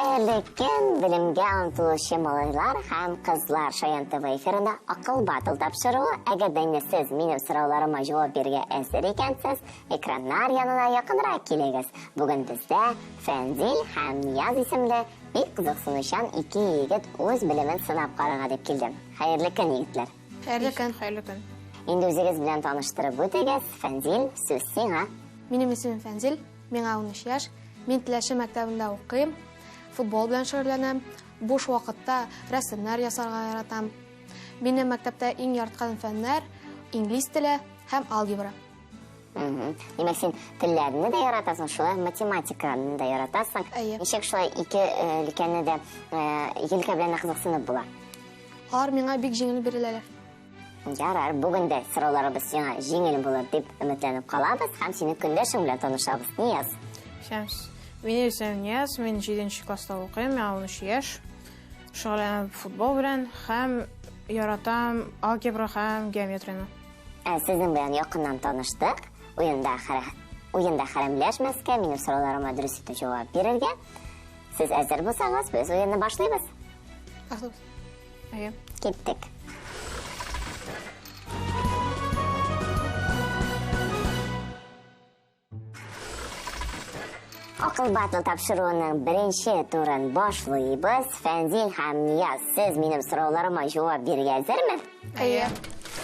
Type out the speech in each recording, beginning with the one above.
Хәерле көн, белемгә омтылучы малайлар һәм кызлар. Шаян ТВ эфирында Акыл батл тапшыруы. Әгәр дә инде сез минем сорауларыма җавап бирергә әзер икәнсез, экраннар янына якынрак килегез. Бүген бездә Фәнзил һәм Нияз исемле бик кызыксынучан ике егет үз белемен сынап карарга дип килде. Хәерле көн, егетләр. Хәерле көн. Хәерле көн. Инде үзегез белән таныштырып үтегез. Фәнзил, сүз сиңа. Минем исемем Фәнзил, миңа 13 яшь. Мин Теләче мәктәбендә укыйм, футбол белән шөгыльләнәм, буш вакытта рәсемнәр ясарга яратам. Минем мәктәптә иң яраткан фәннәр инглиз теле һәм алгебра. Димәк, син телләрне дә яратасың, шулай математиканы да яратасың. Әйе. Ничек шулай ике өлкәне дә елкә белән кызыксынып була? Алар миңа бик җиңел биреләләр. Ярар, бүген дә сорауларыбыз сиңа җиңел булыр дип өметләнеп калабыз һәм синең көндәшең белән танышабыз. Нияз. Исәнмесез. Минем исемем Нияз, мин 7 класста укыйм, миңа 13 яшь. Шөгыльләнәм футбол белән һәм яратам алгебра һәм геометрияне. Сезнең белән якыннан таныштык. Уенда уенда хәрәмләшмәскә, минем сорауларыма дөрес итеп җавап бирергә. Сез әзер булсагыз, без уенны башлыйбыз. Башлыйбыз. Әйе. Киттек. Акыл батл тапшыруының беренче турын башлыйбыз. Фәнзил һәм Нияз, сез минем сорауларыма җавап бирергә әзерме? Әйе.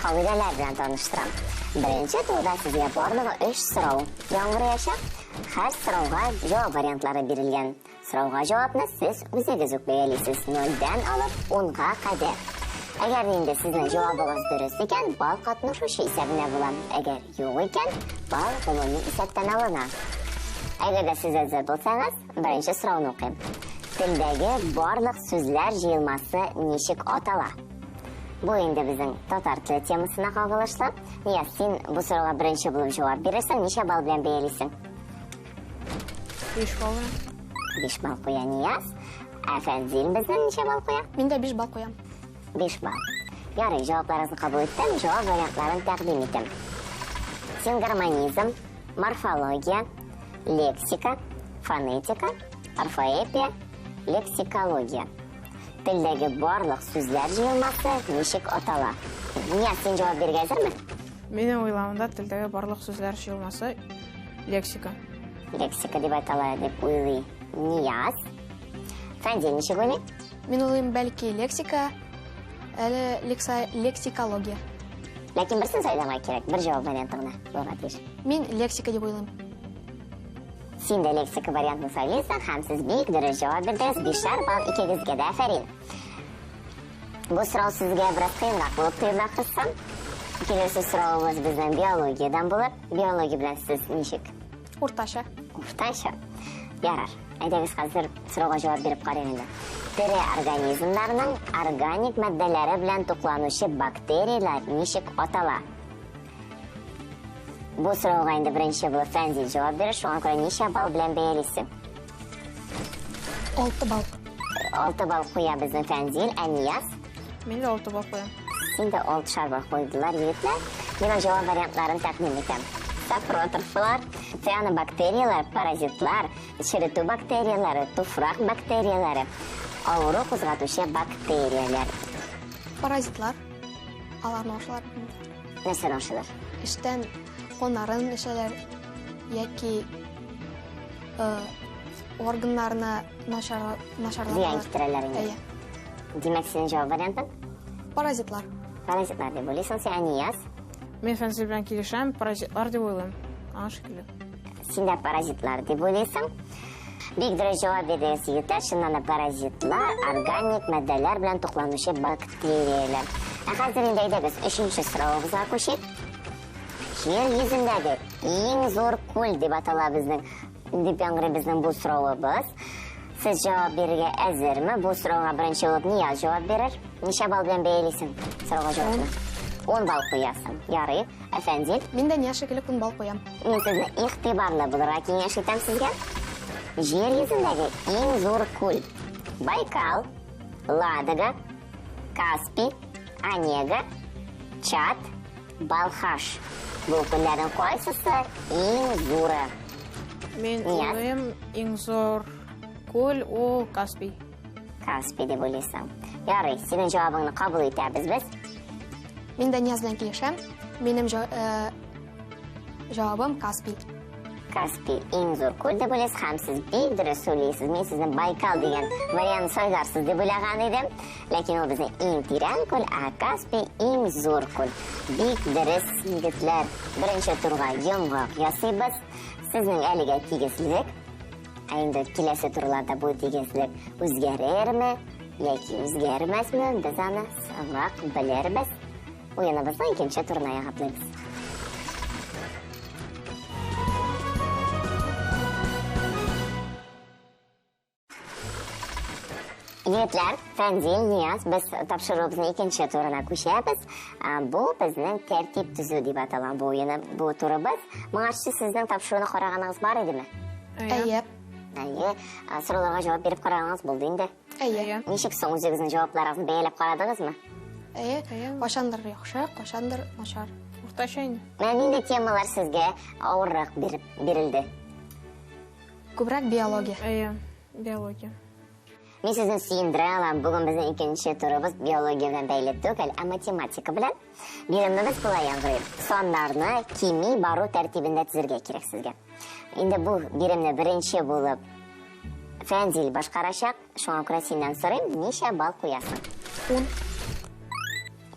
Кагыйдәләр белән таныштырам. Беренче турда сезгә барлыгы 3 сорау яңгыраячак. Һәр сорауга җавап вариантлары бирелгән. Сорауга җавапны сез үзегез үк бәялисез, нольдән алып унга кадәр. Әгәр инде сезнең җавабыгыз дөрес икән, балл катнашучы исәбенә була. Әгәр юк икән, балл гомуми исәптән алына. Әгәр дә сез әзер булсагыз, беренче сорауны укыйм. Телдәге барлык сүзләр җыелмасы ничек атала? Бу инде безнең татар теле темасына кагылышлы. Нияз, син бу сорауга беренче булып җавап бирерсең, ничә балл белән бәялисең? 5 балл белән. 5 балл куя Нияз. Ә Фәнзил безнең ничә балл куя? Мин дә 5 балл куям. 5 балл. Ярый, җавапларыгызны кабул иттем, җавап вариантларын тәкъдим итәм. Сингармонизм, морфология, лексика, фонетика, орфоэпия, лексикология. Телдәге барлык сүзләр җыелмасы ничек атала? Нияз, син җавап бирергә әзерме? Минем уйлавымда телдәге барлык сүзләр җыелмасы лексика. Лексика дип атала дип уйлый Нияз. Фәнзил ничек уйлый? Мин уйлыйм, бәлки лексика, әле лексикология. Ләкин берсен сайларга кирәк, бер җавап варианты гына булырга тиеш. Мин лексика дип уйлыйм. Син дә лексика вариантын сайлыйсың һәм сез бик дөрес җавап бирдегез. Бишәр балл икегезгә дә, афәрин. Бу сорау сезгә бераз кыенрак булып тоелды, ахрысы. Киләсе соравыбыз безнең биологиядән булыр. Биология белән сез ничек? Уртача. Уртача. Ярар. Әйдәгез хәзер сорауга җавап биреп карыйк инде. Тере организмнарның органик матдәләре белән тукланучы бактерияләр ничек атала? Бу сорауга инде беренче булып Фәнзил җавап бирер, шуңа күрә ничә балл белән бәялисең? 6 балл. 6 балл куя безнең Фәнзил, ә Нияз? Мин дә 6 балл куям. Син дә 6 балл куйдылар егетләр. Мин җавап вариантларын тәкъдим итәм. Сапротрофлар, цианобактерияләр, паразитлар, черетү бактерияләре, туфрак бактерияләре, авыру кузгатучы бактерияләр. Паразитлар. Аларны ашалар. Нәрсәне ашыйлар? Эштән каннарын эчәләр яки органнарына начарланалар. Зыян китерәләр инде. Әйе. Димәк, синең җавап вариантың? Паразитлар. Паразитлар дип уйлыйсың син, ә Нияз? Мин Фәнзил белән килешәм, паразитлар дип уйлыйм. Аңа шикелле. Син дә паразитлар дип уйлыйсың. Бик дөрес җавап бирдегез, егетләр. Чыннан да паразитлар, органик матдәләр белән тукланучы бактерияләр. Ә хәзер инде әйдәгез өченче соравыбызга күчик. Җир йөзендәге иң зур күл дип атала безнең, дип яңгырый безнең бу соравыбыз. Сез җавап бирергә әзерме? Бу сорауга беренче булып Нияз җавап бирер. Ничә балл белән бәялисең сорауга җавапны? 10 балл куясың. Ярый. Ә Фәнзил? Мин дә Нияз шикелле 10 балл куям. Мин сезне игътибарлы булырга киңәш итәм сезгә. Җир йөзендәге иң зур күл. Байкал, Ладога, Каспий, Онега, Чад, Балхаш. Бу күлләрнең кайсысы иң зуры? Мин Нияз? уйлыйм, иң зур күл ул Каспий. Каспий дип уйлыйсың. Ярый, синең җавабыңны кабул итәбез без. Мин дә Нияз белән килешәм. Минем җавабым Каспий. Каспий иң зур күл дип уйлыйсыз һәм сез бик дөрес уйлыйсыз. Мин сезне Байкал дигән вариант сайларсыз дип уйлаган идем. Ләкин ул безнең иң тирән күл, ә Каспий иң зур күл. Бик дөрес, егетләр. Беренче турга йомгак ясыйбыз. Сезнең әлегә тигезлек. Ә инде киләсе турларда бу тигезлек үзгәрерме яки үзгәрмәсме, без аны соңрак белербез. Уеныбызның икенче турына аяк атлыйбыз. Егетләр, Фәнзил, Нияз, без тапшыруыбызның икенче турына күчәбез. Бу безнең тәртип төзү дип атала бу уены, бу турыбыз. Моңарчы сезнең тапшыруны караганыгыз бар идеме? Әйе. Әйе. Сорауларга җавап биреп караганыгыз булды инде. Әйе. Ничек соң үзегезнең җавапларыгызны бәяләп карадыгызмы? Әйе. Кайчандыр яхшы, кайчандыр начар. Уртача инде. Менә нинди темалар сезгә авыррак бирелде? Күбрәк биология. Әйе, биология. Мин сезне сөендерә алам. Бүген безнең икенче турыбыз биология белән бәйле түгел, ә математика белән. Биремебез болай яңгырый. Саннарны кими бару тәртибендә төзергә кирәк сезгә. Инде бу биремне беренче булып Фәнзил башкарачак. Шуңа күрә синнән сорыйм, ничә балл куясың? 10.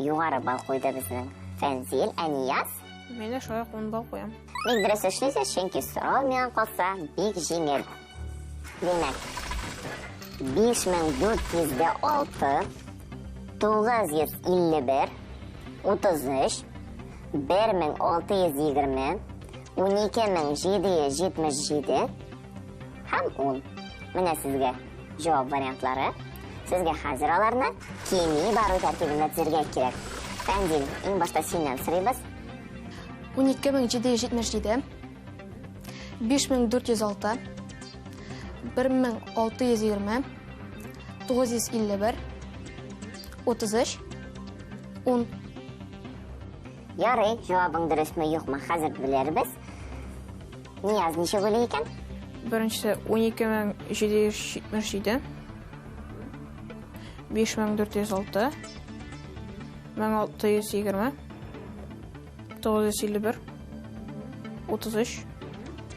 Югары балл куйды безнең Фәнзил, ә Нияз? Мин дә шулай ук 10 балл куям. Бик дөрес эшлисез, чөнки сорау миңа калса бик җиңел. Димәк, 5406, 951, 33, 1620, 12777 һәм 10. Менә сезгә җавап вариантлары. Сезгә хәзер аларны кими бару тәртибендә төзергә кирәк. Фәнзил, иң башта синнән сорыйбыз. 12777, 5406, 1620, 951, 33, 10. Ярый, җавабың дөресме, юкмы, хәзер белербез. Нияз ничек уйлый икән? Беренчесе 12777, 5406, 1620, 951, 33,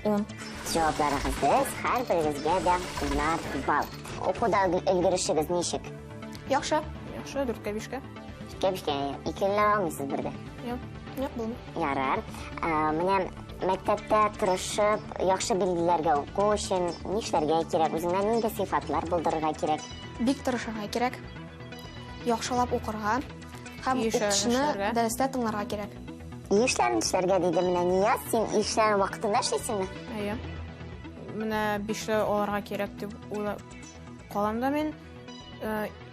10. Җавапларыгыз дөрес, һәрберегезгә дә унар балл. Укуда өлгерешегез ничек? Яхшы. Яхшы, дүрткә бишкә. Дүрткә бишкә, икеләнә алмыйсыз бер дә. Юк. Юк, булмый. Ярар. Менә мәктәптә тырышып, яхшы билгеләргә уку өчен нишләргә кирәк? Үзеңә нинди сыйфатлар булдырырга кирәк? Бик тырышырга кирәк. Яхшылап укырга һәм Өй эшләрен укытучыны эшләргә. дәрестә тыңларга кирәк. Өй эшләрен эшләргә диде менә Нияз, син өй эшләрен вакытында эшлисеңме? Әйе. Менә бишле алырга кирәк дип уйлап калам да мин.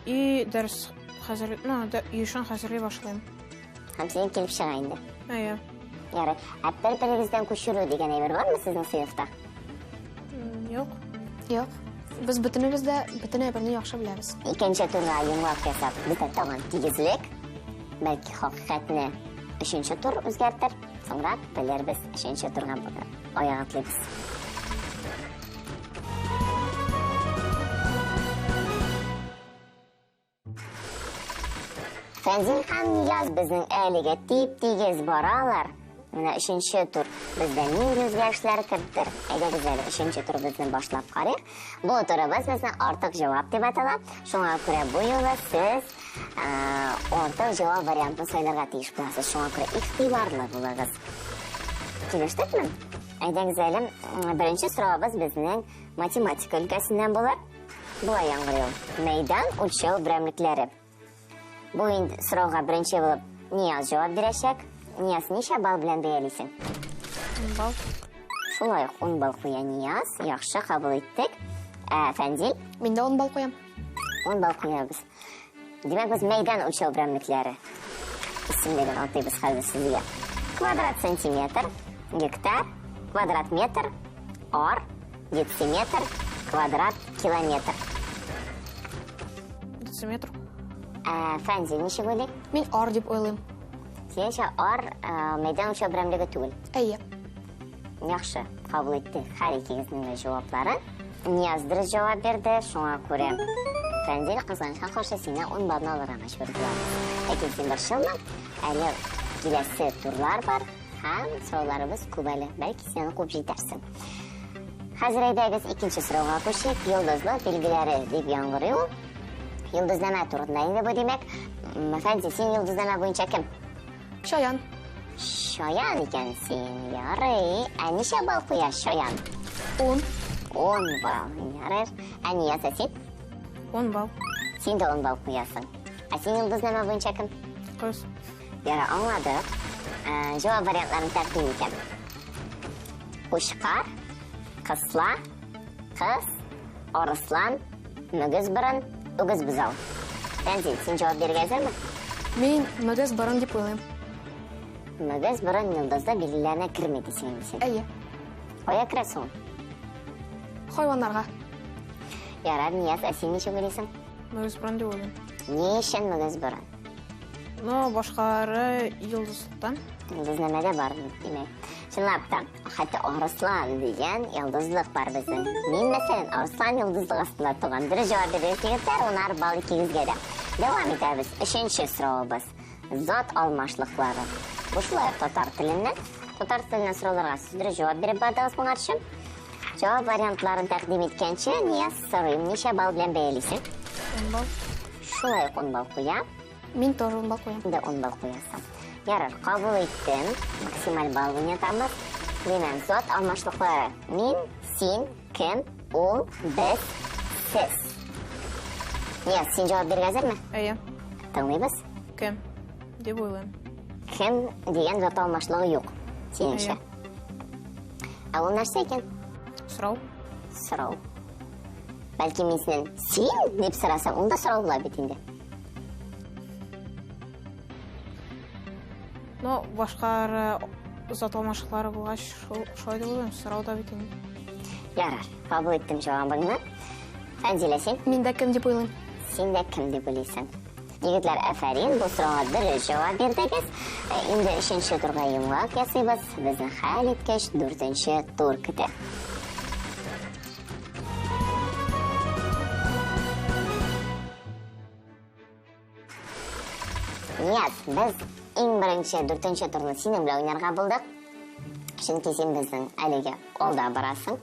И дәрес хәзер, ну, өй эшен хәзерли башлыйм. Һәм синең килеп чыга инде. Әйе. Ярый. Ә бер-берегездән күчерү дигән әйбер бармы сезнең сыйныфта? Юк. Юк. Без бөтенебез дә бөтен әйберне яхшы беләбез. Икенче турга йомгак ясап, бездә тагын тигезлек. Бәлки хакыйкатьне өченче тур үзгәртер. Соңрак белербез, өченче турга аяк атлыйбыз. Фәнзил һәм Нияз безнең әлегә тип-тигез баралар. Менә өченче тур бездә нинди үзгәрешләр керттер. Әйдәгез әле өченче турыбызны башлап карыйк. Бу турыбыз безнең артык җавап дип атала. Шуңа күрә бу юлы сез, артык җавап вариантын сайларга тиеш буласыз. Шуңа күрә игътибарлы булыгыз. Килештекме? Әйдәгез әле, беренче соравыбыз безнең математика өлкәсеннән булыр. Болай яңгырый ул. Мәйдан үлчәү берәмлекләре. Бу инде сорауга беренче булып Нияз җавап бирәчәк. Нияз, ничә балл белән бәялисең? 10 балл. Шулай ук 10 балл куя Нияз. Яхшы, кабул иттек. Фәнзил? Мин дә 10 балл куям. 10 балл куябыз. Димәк, без мәйдан үлчәү берәмлекләре исемлеген атыйбыз хәзер сезгә. Квадрат сантиметр, гектар, квадрат метр, ар, дециметр, квадрат километр. Дециметр. Фәнзил, ничек уйлый? Мин ар дип уйлыйм. Синеңчә, ар, мәйдан үлчәү берәмлеге түгел? Әйе. Яхшы, кабул иттек һәр икегезнең дә җавапларын. Нияз дөрес җавап бирде, шуңа күрә Фәнзил, кызганычка каршы, сине 10 баллны алырга мәҗбүр булабыз. Ләкин син борчылма, әле киләсе турлар бар һәм сорауларыбыз күп әле. Бәлки син аны куып җитәрсең. Хәзер әйдәгез икенче сорауга күчик. Йолдызлык билгеләре дип яңгырый ул. Йолдызнамә турында инде бу, димәк. Фәнзил, син йолдызнамә буенча кем? Чаян. Чаян икән син. Ярый. Ә ничә балл куя чаян? 10. 10 балл. Ярар. Ә Нияз, ә син? 10 балл. Син дә 10 балл куясың. Ә син йолдызнамә буенча кем? Кыз. Ярар, аңладык. Җавап вариантларын тәкъдим итәм. Кучкар, кысла, кыз, арыслан, мөгез борын, үгез бозау. Рәнзил, син җавап бирергә әзерме? Мин мөгез борын дип уйлыйм. Мөгез борын йолдызы билгеләренә керми дисең инде син. Әйе. Кая керә соң? Хайваннарга. Ярар, Нияз, ә син ничек уйлыйсың? Мөгез борын дип уйлыйм. Ни өчен мөгез борын? Ну, башкалары йолдызлыктан. Йолдызнамәдә бар, димәк. Чынлап та, хәтта арыслан дигән йолдызлык бар безнең. Мин, мәсәлән, арыслан йолдызлык астында туган. Дөрес җавап бирдегез, егетләр, унар балл икегезгә дә. Дәвам итәбез. Өченче соравыбыз. Зат алмашлыклары. Бу шулай ук татар теленнән. Татар теленнән сорауларга сез дөрес җавап биреп бардыгыз моңарчы. Җавап вариантларын тәкъдим иткәнче, Нияз, сорыйм, ничә балл белән бәялисең? Ун балл. Шулай ук ун балл куя. Мин тоже ун балл куям. Инде ун балл куясың. Ярар, кабул иттем. Максималь балл уйнатабыз. Димәк, зат алмашлыклары. Мин, син, кем, ул, без, сез. Нияз, син җавап бирергә әзерме? Әйе. Тыңлыйбыз. Кем? Дип уйлыйм. Кем дигән зат алмашлыгы юк, синеңчә. Ә ул нәрсә икән? Сорау. Сорау. Бәлки мин синнән син дип сорасам, ул да сорау була бит инде. Ну, башкалары зат алмашлыклары булгач, шул шулай дип уйлыйм, сорау да бит инде. Ярар, кабул иттем җавабыңны. Фәнзилә, син? Мин дә кем дип уйлыйм. Син дә кем дип уйлыйсың? Егетләр, афәрин, бу сорауга дөрес җавап бирдегез. Инде өченче турга йомгак ясыйбыз. Безне хәлиткеч дүртенче тур көтә. Нияз, без иң беренче дүртенче турны синең белән уйнарга булдык. Чөнки син безнең әлегә алда барасың.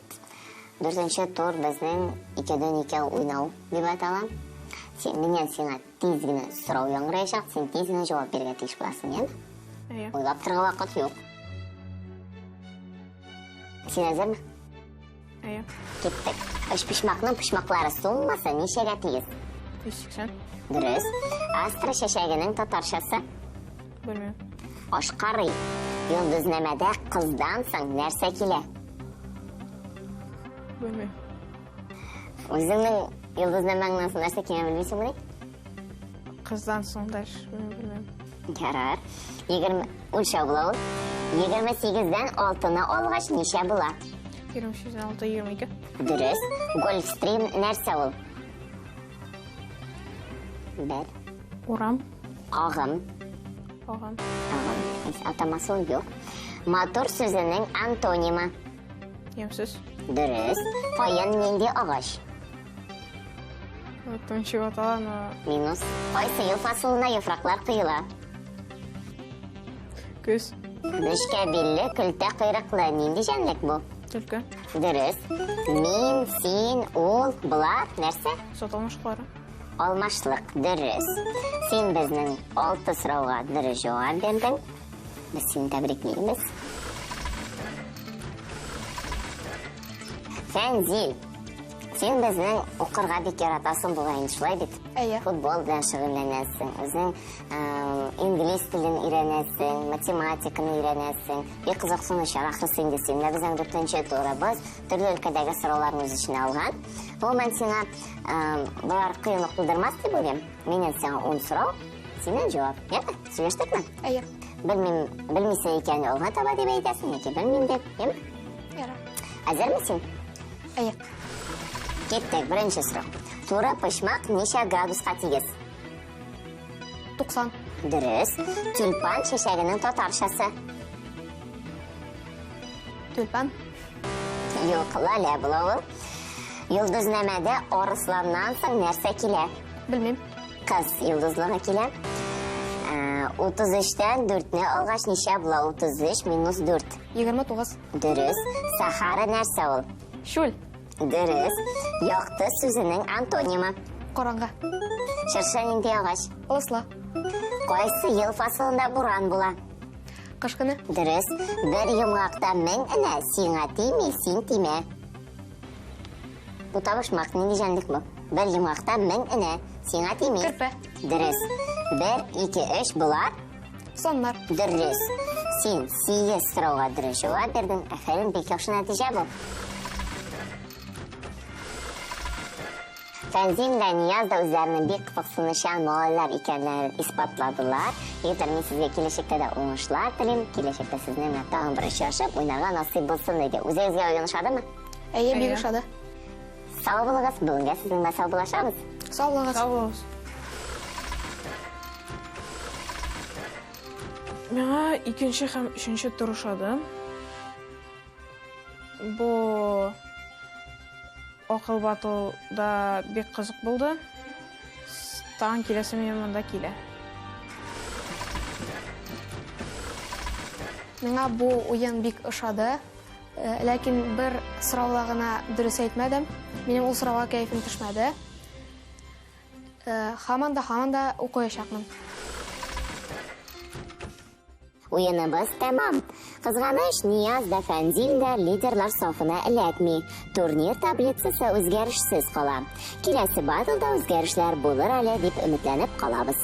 Дүртенче тур безнең икедән икәү уйнау дип атала. Син, миннән сиңа тиз генә сорау яңгыраячак, син тиз генә җавап бирергә тиеш буласың, яме? Әйе. Уйлап торырга вакыт юк. Син әзерме? Әйе. Киттек. Өчпочмакның почмаклары суммасы ничәгә тигез? 180. Дөрес. Астра чәчәгенең татарчасы? Белмим. Ашкарый. Йолдызнамәдә кыздан соң нәрсә килә? Белмим. Үзеңнең йолдызнамәңнән соң нәрсә килә белмисеңмени? Кыздан соң дальше белмим. Ярар. 20 үлчәү була ул. 28-дән 6-ны алгач ничә була? 28-дән 6 22. Дөрес. Гольфстрим нәрсә ул? Бер. Урам. Агым. Агым. Агым. Атамасы ул юк. Матур сүзенең антонимы. Ямсыз. Дөрес. Каен нинди агач? Тончы атала, но... Минус. Кайсы ел фасылына яфраклар коела? Көз. Нечкә билле, көлтә койрыклы. Нинди җәнлек бу? Төлке. Дөрес. Мин, син, ул, болар нәрсә? Зат алмашлыклары. Алмашлык. Дөрес. Син безнең алты сорауга дөрес җавап бирдең. Без сине тәбриклибез. Фәнзил, син безнең укырга бик яратасың бугай инде, шулай бит? Әйе. Футбол белән шөгыльләнәсең, үзең инглиз телен өйрәнәсең, математиканы өйрәнәсең. Бик кызыксынучан ахрысы инде син. Менә безнең дүртенче турыбыз төрле өлкәдәге сорауларны үз эченә алган. Гомумән сиңа болар кыенлык тудырмас дип уйлыйм. Миннән сиңа 10 сорау, синнән җавап. Яме? Сөйләштекме? Әйе. Белмим, белмисең икән, алга таба дип әйтәсең яки белмим дип, яме? Ярар. Әзерме син? Әйе. Киттек, беренче сорау. Туры почмак ничә градуска тигез? 90. Дөрес. Тюльпан чәчәгенең татарчасы? Тюльпан. Юк, лалә була ул. Йолдызнамәдә арысланнан соң нәрсә килә? Белмим. Кыз йолдызлыгы килә. 33-тән 4-не алгач ничә була? 33 минус 4. 29. Дөрес. Сахара нәрсә ул? Шүл. Дөрес. Якты сүзенең антонимы. Караңгы. Чыршы нинди агач? Ылыслы. Кайсы ел фасылында буран була? Кыш көне. Дөрес. Бер йомгакта мең энә, сиңа тими, син тимә. Бу табышмак нинди җәнлек бу? Бер йомгакта мең энә, сиңа тими. Керпе. Дөрес. Бер, ике, өч болар. Саннар. Дөрес. Син сигез сорауга дөрес җавап бирдең. Афәрин, бик яхшы нәтиҗә бу. Фәнзил дә Нияз да үзләренең бик кызыксынучан малайлар икәнләрен исбатладылар. Егетләр, мин сезгә киләчәктә дә уңышлар телим. Киләчәктә сезнең белән тагын бер очрашып, уйнарга насыйп булсын иде. Үзегезгә уен ошадымы? Әйе, бик ошады. Сау булыгыз, бүгенгә сезнең белән саубуллашабыз. Сау булыгыз. Сау булыгыз. Миңа икенче һәм өченче тур ошады. Бу акыл батыл да бик кызык булды. Тагын киләсе минем монда килә. Миңа бу уен бик ошады. Э, ләкин бер сорауда гына дөрес әйтмәдем. Минем ул сорауга кәефем төшмәде. Э, һаман да, һаман да укыячакмын. Уеныбыз тәмам. Кызганыч, Нияз да Фәнзил дә лидерлар сафына эләкми. Турнир таблицасы үзгәрешсез кала. Киләсе батлда үзгәрешләр булыр әле дип өметләнеп калабыз.